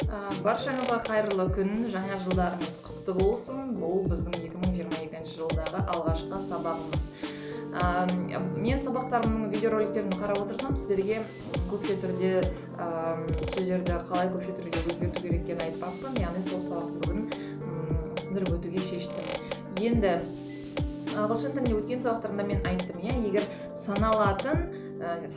Баршаңызға қайырлы күн, жаңа жылдарыңыз құтты болсын! Бұл біздің 2022 жылдағы алғашқы сабағымыз. Мен сабақтарымның видеороликтерін қарап отырсам, сіздерге көпше түрде сөздерді қалай көпше түрде өзгерту керек екенін айтпаппын. Яғни сол сабақты бүгін түсіндіріп өтуге шештім. Енді ағылшын тілінде өткен сабақтарында мен айттым, иә, егер саналатын,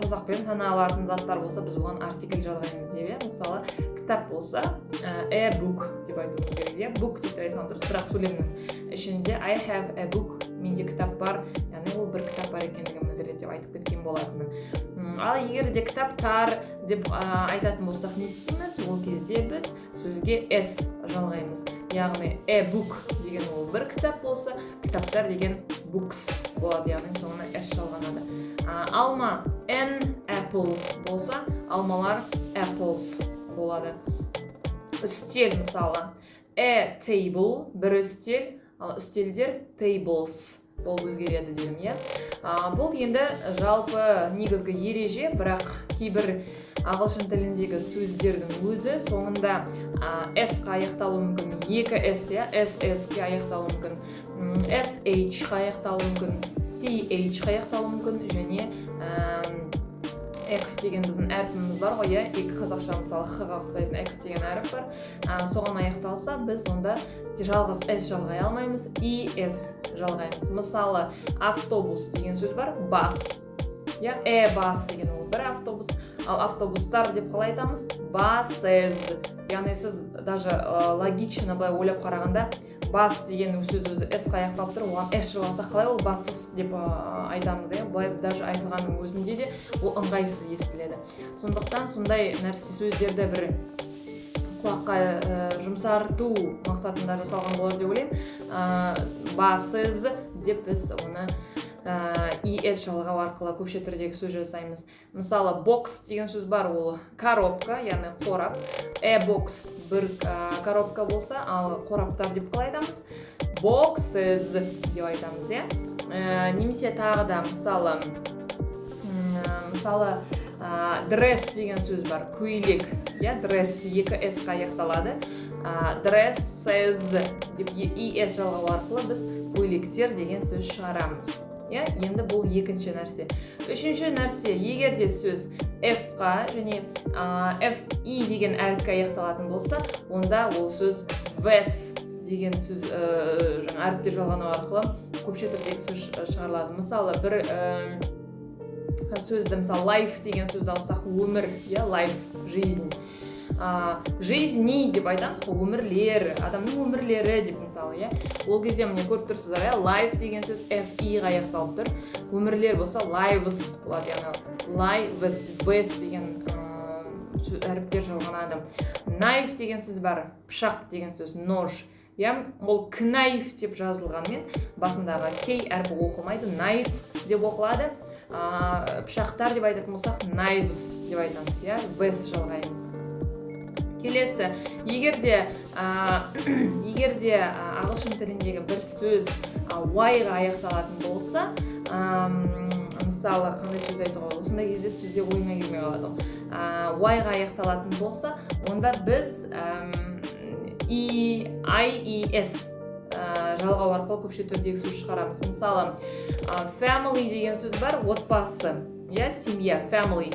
саусақпен саналатын заттар болса, біз оған артикль жалғаймыз деп, иә. Мысалы, кітап болса, a book деп айтуымыз керек, иә. Book деп те айтқан дұрыс, бірақ сөйлемнің ішінде «I have a book», менде кітап бар, яғни ол бір кітап бар екендігін білдіреді деп айтып кеткен болатынмын. Ал егер де кітаптар деп айтатын болсақ, не істейміз? Ол кезде біз сөзге s жалғаймыз. Яғни a book деген ол бір кітап болса, кітаптар деген books болады, яғни соңына s жалғанады. Алма an apple болса, алмалар apples болады. Үстел, мысалы, a table бір үстел, ал үстелдер tables болып өзгереді дедім, иә. Бұл енді жалпы негізгі ереже, бірақ кейбір ағылшын тіліндегі сөздердің өзі соңында s-қа аяқталуы мүмкін, екі s, иә, ss-ке аяқталуы мүмкін, sh-қа аяқталуы мүмкін, ch-қа аяқталуы мүмкін және x деген біздің әрпіміз бар ғой, иә, екі қазақша, мысалы, х-ға ұқсайтын x деген әріп бар. Соған аяқталса, біз онда жалғыз s жалғай алмаймыз, es жалғаймыз. Мысалы, автобус деген сөз бар, bus, иә. A bus деген ол бір автобус, ал автобустар деп қалай айтамыз? Buses. Яғни сіз даже логично былай ойлап қарағанда, bus деген сөз өзі s-қа аяқталып тұр, оған s жалғасақ, қалай ол buses деп айтамыз, иә? Былай даже айтылғанның өзінде де ол ыңғайсыз естіледі. Сондықтан сондай нәрсе, сөздерді бір құлаққа жұмсарту мақсатында жасалған болар деп ойлаймын. Buses деп біз оны es жалғау арқылы көпше түрдегі сөз жасаймыз. Мысалы, box деген сөз бар, ол коробка, яғни қорап. A box бір коробка болса, ал қораптар деп қалай айтамыз? Boxes деп айтамыз, иә. Немесе тағы да мысалы, dress деген сөз бар, көйлек, иә. Dress екі s қа аяқталады. Dresses деп es жалғау арқылы біз көйлектер деген сөз шығарамыз, иә. Енді бұл екінші нәрсе. Үшінші нәрсе: егер де сөз f-қа және f, i деген әріпке аяқталатын болса, онда ол сөз ves деген сөз, жаңа әріптер жалғану арқылы көпше түрдегі сөз шығарылады. Мысалы, бір сөзді, мысалы, life деген сөзді алсақ, өмір, иә, life, жизнь, жизни деп айтамыз ғой, өмірлер, адамның өмірлері деп, мысалы, иә. Ол кезде, міне, көріп тұрсыздар, иә, life деген сөз f, i-ға аяқталып тұр. Өмірлер болса, lives болады, яғни lives, ves деген әріптер жалғанады. Knife деген сөз бар, пышақ деген сөз, нож, иә. Ол knife деп жазылғанмен, басындағы k әрпі оқылмайды, knife деп оқылады. Пышақтар деп айтатын болсақ, knives деп айтамыз, иә, ves жалғаймыз. Келесі, егер де ағылшын тіліндегі бір сөз y-ға аяқталатын болса, мысалы, қандай сөз айтуға болады? Осындай кезде сөздер ойыңа келмей қалады ғой. Y-ға аяқталатын болса, онда біз и i e s жалғау арқылы көпше түрдегі сөз шығарамыз. Мысалы, family деген сөз бар, отбасы, иә, семья, family.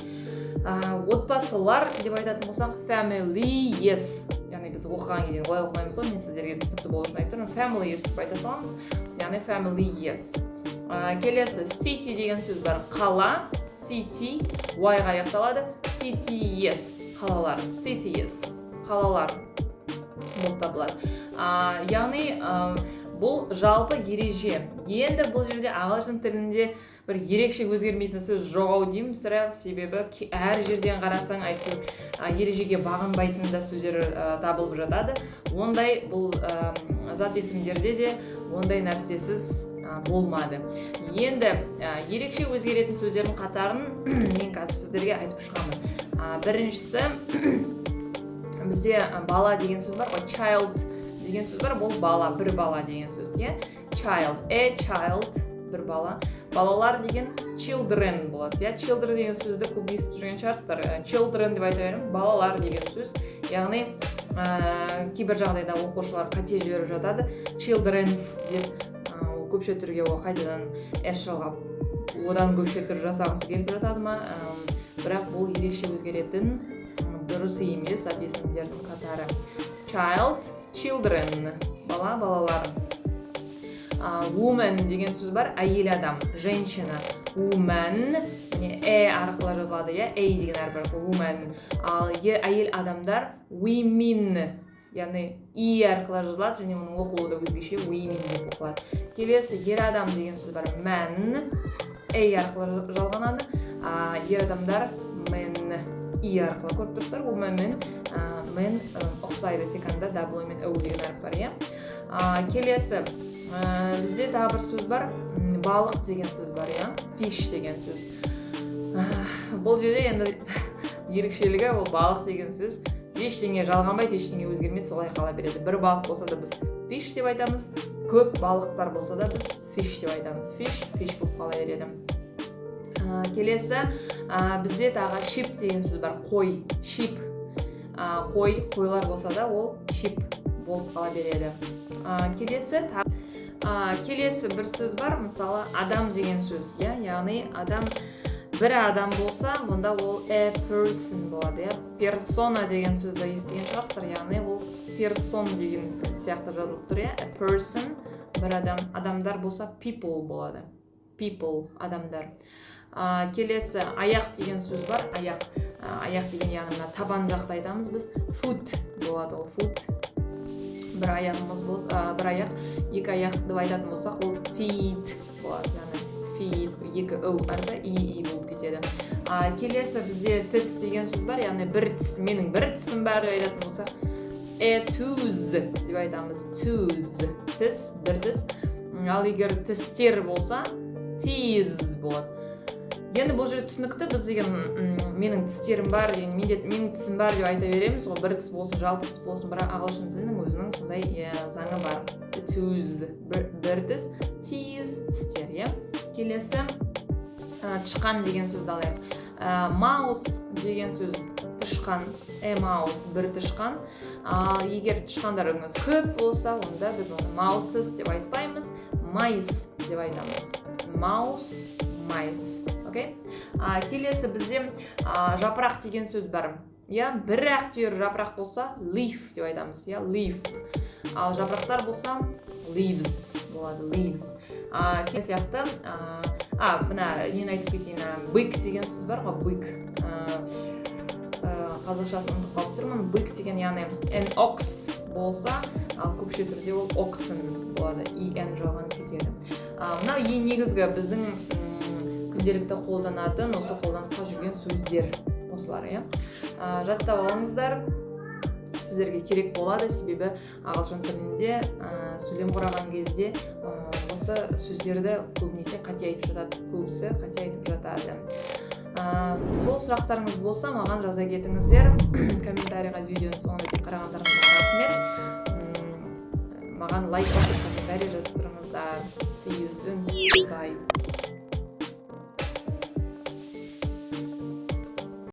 Отбасылар деп айтатын болсақ, families. Яғни біз оқыған кезде олай оқымаймыз ғой, мен сіздерге түсінікті болу үшін айтып тұрмын. Families деп айта саламыз, яғни families. Келесі city деген сөз бар, қала, city y-ға аяқталады. Cities, қалалар, cities, қалалар болып табылады. Яғни бұл жалпы ереже. Енді бұл жерде ағылшын тілінде бір ерекше өзгермейтін сөз жоқ ау деймін сірә, себебі әр жерден қарасаң, әйтеуір ережеге бағынбайтын да сөздер табылып жатады. Ондай бұл зат есімдерде де ондай нәрсесіз болмады. Енді ерекше өзгеретін сөздердің қатарын мен қазір сіздерге айтып шығамын. Біріншісі, бізде бала деген сөз бар ғой, child деген сөз бар. Бұл бала, бір бала деген сөз, иә. Child, a child, бір бала. Балалар деген children болады, иә. Children деген сөзді көп естіп жүрген шығарсыздар. Children деп айта беремін, балалар деген сөз, яғни Кейбір жағдайда оқушылар қате жіберіп жатады, childrens деп. Ол көпше түрге, ол қайтадан s жалғап, одан көпше түр жасағысы келіп жатады ма, бірақ бұл ерекше өзгеретін, дұрыс емес зат есімдердің қатары. Child, children — бала, балалар. Woman деген сөз бар, әйел адам, женщина, woman. Міне, э арқылы жазылады, иә, эй деген әріп арқылы, woman. Ал әйел адамдар women, яғни и арқылы жазылады және оның оқылуы да өзгеше, women деп оқылады. Келесі ер адам деген сөз бар, man, эй арқылы жалғанады. Ер адамдар men, и арқылы. Көріп тұрсыздар, woman мен man ұқсайды, тек анда w мен o деген әріп бар, иә. Келесі бізде тағы бір сөз бар, балық деген сөз бар, иә, fish деген сөз. Бұл жерде енді ерекшелігі, ол балық деген сөз ештеңе жалғанбайды, ештеңе өзгермейді, солай қала береді. Бір балық болса да, біз fish деп айтамыз, көп балықтар болса да, біз fish деп айтамыз. Fish, fish болып қала береді. Келесі бізде тағы sheep деген сөз бар, қой, sheep. Қой, қойлар болса да, ол sheep болып қала береді. Келесі бір сөз бар, мысалы, адам деген сөз, иә, яғни адам. Бір адам болса, онда ол a person болады, иә. Персона деген сөзді естіген шығарсыздар, яғни ол person деген сияқты жазылып тұр, иә. A person — бір адам, адамдар болса, people болады, people — адамдар. Келесі аяқ деген сөз бар, аяқ. Аяқ деген, яғни мына табан жақты айтамыз біз, foot болады ол, foot. Бір аяғымыз болса, бір аяқ, екі аяқ деп айтатын болсақ, ол feet болады, яғни feet, екі о әрпі и и болып кетеді. Келесі бізде тіс деген сөз бар, яғни бір тіс, менің бір тісім бар деп айтатын болсақ, a tooth деп айтамыз, tooth — тіс, бір тіс. Ал егер тістер болса, teeth болады. Енді бұл жерде түсінікті, біз деген менің тістерім бар деген, менде, менің тісім бар деп айта береміз ғой, бір тіс болсын, жалпы тіс болсын. Бірақ ағылшын тілінің өзінің сондай, иә, заңы бар: tooth — бір тіс, teeth — тістер, иә. Келесі тышқан деген сөзді алайық. Mouse деген сөз — тышқан, a mouse — бір тышқан. Ал егер тышқандарыңыз көп болса, онда біз оны mouses деп айтпаймыз, mice деп айтамыз. Mouse, mice, окей. Келесі бізде жапырақ деген сөз бар, иә. Бір ақ түйір жапырақ болса, leaf деп айтамыз, иә, leaf. Ал жапырақтар болса, leaves болады, leaves. Сияқты мына нені айтып кетейін, бык деген сөз бар ғой, бык. Қазақшасын ұмытып қалып тұрмын. Бык деген, яғни an ox болса, ал көпше түрде ол oxen болады, и н жалғанып кетеді. Мынау ең негізгі біздің күнделікті қолданатын, осы қолданысқа жүрген сөздер осылар, иә. Жаттап алыңыздар, сіздерге керек болады, себебі ағылшын тілінде сөйлем құраған кезде осы сөздерді көбінесе қате айтып жатады, көбісі қате айтып жатады. Сол сұрақтарыңыз болса, маған жаза кетіңіздер комментарийға. Видеоның соңына дейін қарағандарыңызға рахмет. Маған лайк басып, комментарий жазып тұрыңыздар. See you soon, bye.